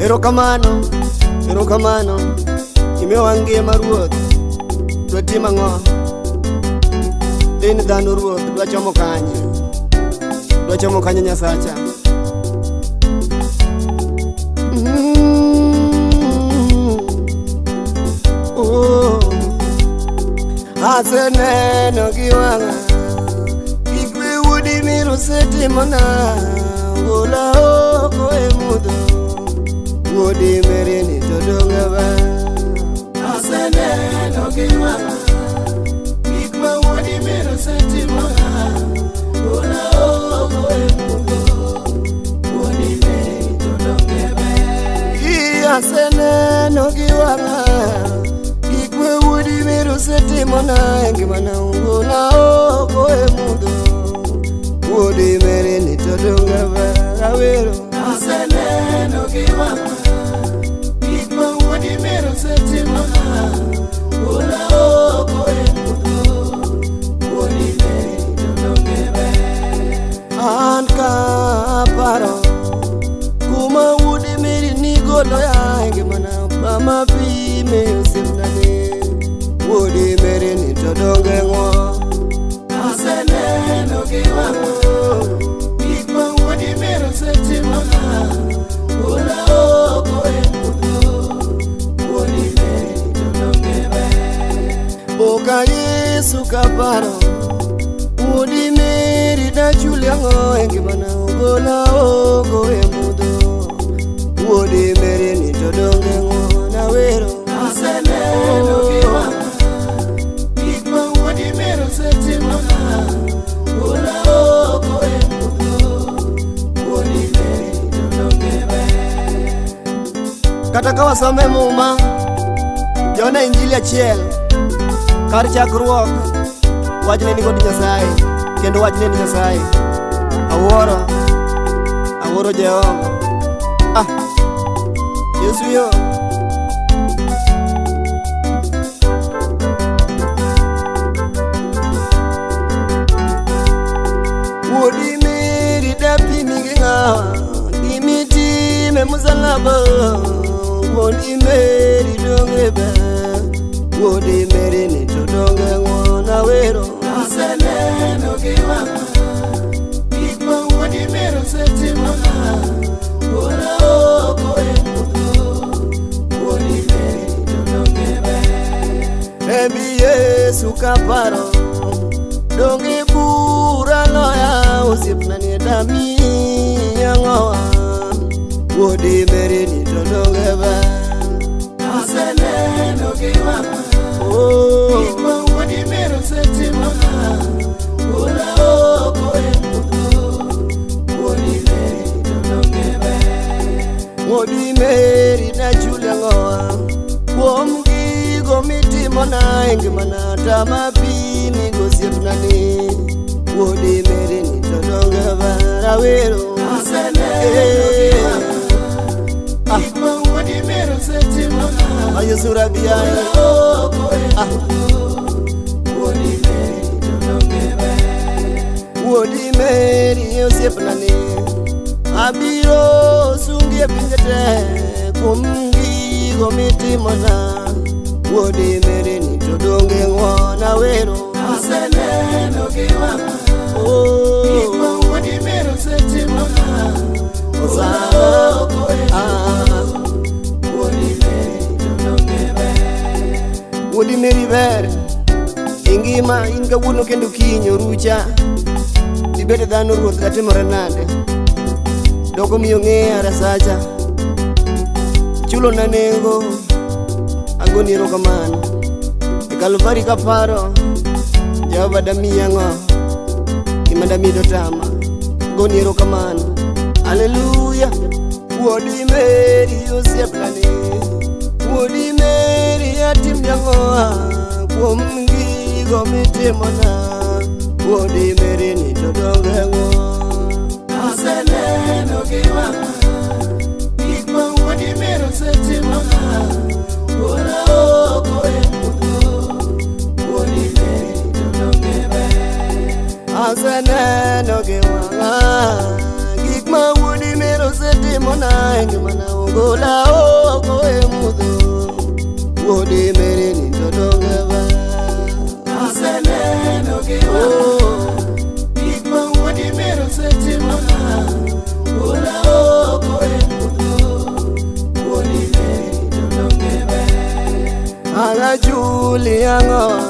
Erokamano, erokamano, imiyowa ngima Ruoth, dwatim ang'o? In dhano Ruoth, dwachomo kanye? Dwachomo kanye Nyasacha? Oh. Aseneno gi wang'a gik miwuodi miro osetimona, gola oko e mudho, wuodi meri ni to donge ber. Aseneno gi wang'a gik ma wuodi mero osetimona, gola oko e mudho, wuodi meri to donge ber. Aseneno gi wang'a gik ma wuodi mero osetimona e ngimana, gola oko e mudho, wuodi meri ni to donge ber. Awero. Aseneno gi wang'a gik ma wuodi mero osetimona, gola oko e mudho, wuodi meri to donge ber. An kaparo kuma wuodi meri nigoloya e ngimana, mama pime osiepnani, wuodi meri ni to donge ng'uon. Aseneno gi wang'a gik ma wuodi mero osetimona, gola oko e mudho, wuodi meri to donge ber. Boka Yesu kaparo wuodi meri dachuli ang'o e ngimana, gola oko e mudho, wuodi meri ni to donge ng'uon. Awero. Aseneno gi wang'a gik ma wuodi mero osetimona, gola oko e mudho, wuodi meri to donge ber. Kata ka wasome Muma, Johana Injili 1, kar chakruok, wachne ni kod Nyasaye, kendo wachne ni Nyasaye. Awuoro, awuoro Jehova. Ah, Yesu yo. Wuodi meri dapimi gi ng'a, gimitime musalaba, wuodi meri donge ber, wuodi meri ni to donge ng'uon. Awero. Aseneno gi wang'a gik ma wuodi mero osetimona, gola oko e mudho, wuodi meri to donge ber. Remb Yesu kaparo, donge bura loya, osiepna ni dami ang'owa, wuodi meri ni to donge ber. Aseneno gi wang'a Oh. gik ma wuodi mero osetimona, gola oko e mudho, wuodi meri to donge ber. Wuodi meri nachuli ang'owa, kuom gigo mitimona e ngimana, tama pimi gosiepna ni, wuodi meri ni to donge ber. Awero. Aseneno gi wang'a gik ma wuodi mero osetimona, Ah, Yesu rabiaye. gola oko e mudho, wuodi meri to donge ber. Wuodi meri osiepna ni, abiro sungi e pinje te kuom gigo mitimona, wuodi meri ni to donge ng'uon. Awero. Aseneno gi wang'a Oh. gik ma wuodi mero osetimona, gola oko e Ah. mudho, wuodi meri to donge ber. Wuodi meri ber e ngima, in kawuono kendo kiny orucha, dibed dhano Ruoth katimore nade? Doko miyo ng'eya rasacha, chulona nengo, agoni erokamano. E Kalvari kaparo, Jehova damiyi ang'o? Gima damiyi dotama, agoni erokamano. Haleluya. Wuodi meri osiepna ni, wuodi meri atimni ang'o kuom gigo mitimona, wuodi meri ni to donge ng'uon. Aseneno gi wang'a gik ma wuodi mero osetimona, gola oko e mudho, wuodi meri to donge ber. Aseneno gi wang'a gik ma wuodi mero osetimona. e ngimana ogola oko e mudho wuodi Mary ni to donge ber. Aseneno gi wang'a gik ma wuodi Mary osetimona, gola oko e mudho wuodi Mary to donge ber. Aga Julia ng'owa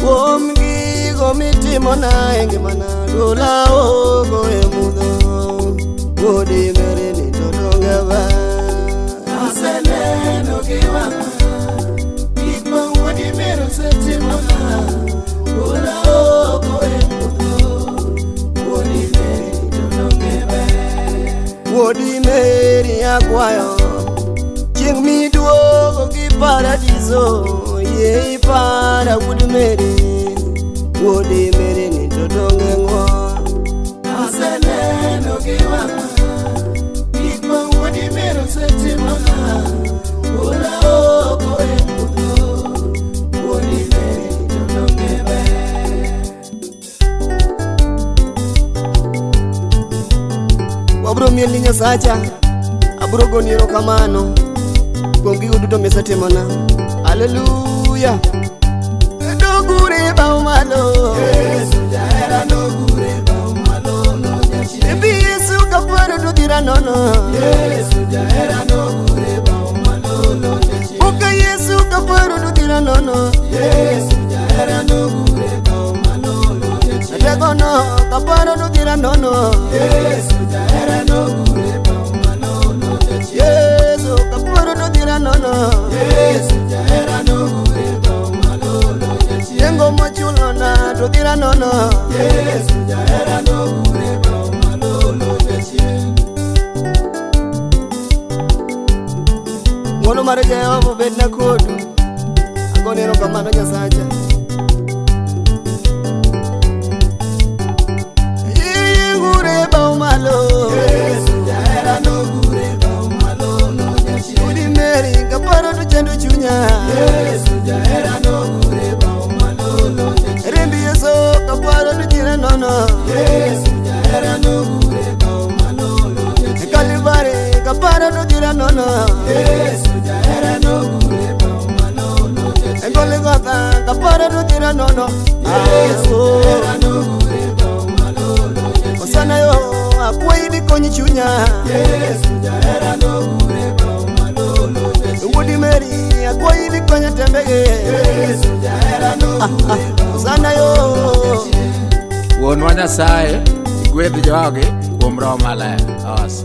kuom gigo mitimona e ngimana gola oko e mudho wuodi Mary ni to donge ber. Aseneno gi wang'a gik ma wuodi Mary osetimona, gola oko e mudho wuodi Mary to donge ber. Wuodi Mary akwayo chieng' miduogo gi paradiso yie ipara wuod Mary wuodi Mary ni to donge ng'won. Aseneno gi wang'a gik ma wuodi Mary osetimona, gola oko e mudho wuodi Mary to donge ber. Wabiro miel ni Nyasacha, abiro goni erokamano kuom gigo duto misetimona. Haleluya. Dogure bao malo. Yesu jahera nogure bao malo lo jachien. Ebi Yesu kaparo to dhira nono. Yesu jahera nogure bao malo lo jachien. Oka Yesu kaparo to dhira nono. Yesu jahera nogure bao malo lo jachien. Tegono kaparo to dhira nono. Yesu jahera nogure bao malo lo jachien. Yesu kaparo to dhira nono. Yesu jahera nogure bao malo lo jachien. Nengo mochulona to dhira nono. Yesu jahera nogure bao malo lo jachien. Ng'wono mar Jehova obedna kodu. Agoni erokamano Nyasacha. Igure bao malo. Yesu jahera nogure bao malo lo jachien. Wuodi Mary kaparo to chando chunya. Yesu jahera nogure bao malo lo jachien. Remb Yesu kaparo to dhira nono. Yesu jahera nogure bao malo lo jachien. Kalvari kaparo to dhira nono. Yesu jahera nogure bao malo lo jachien. Golgotha kaparo to dhira nono. Yesu jahera nogure bao malo lo jachien. Osana yo akwayi ni kony chunya. Yesu jahera nogure bao malo lo jachien. Wuodi Mary akwayi ni konya tembege. Yesu jahera nogure bao Osana yo. jachien. Wuonwa Nyasaye, igwedh jogi kuom Roho Maler. Os.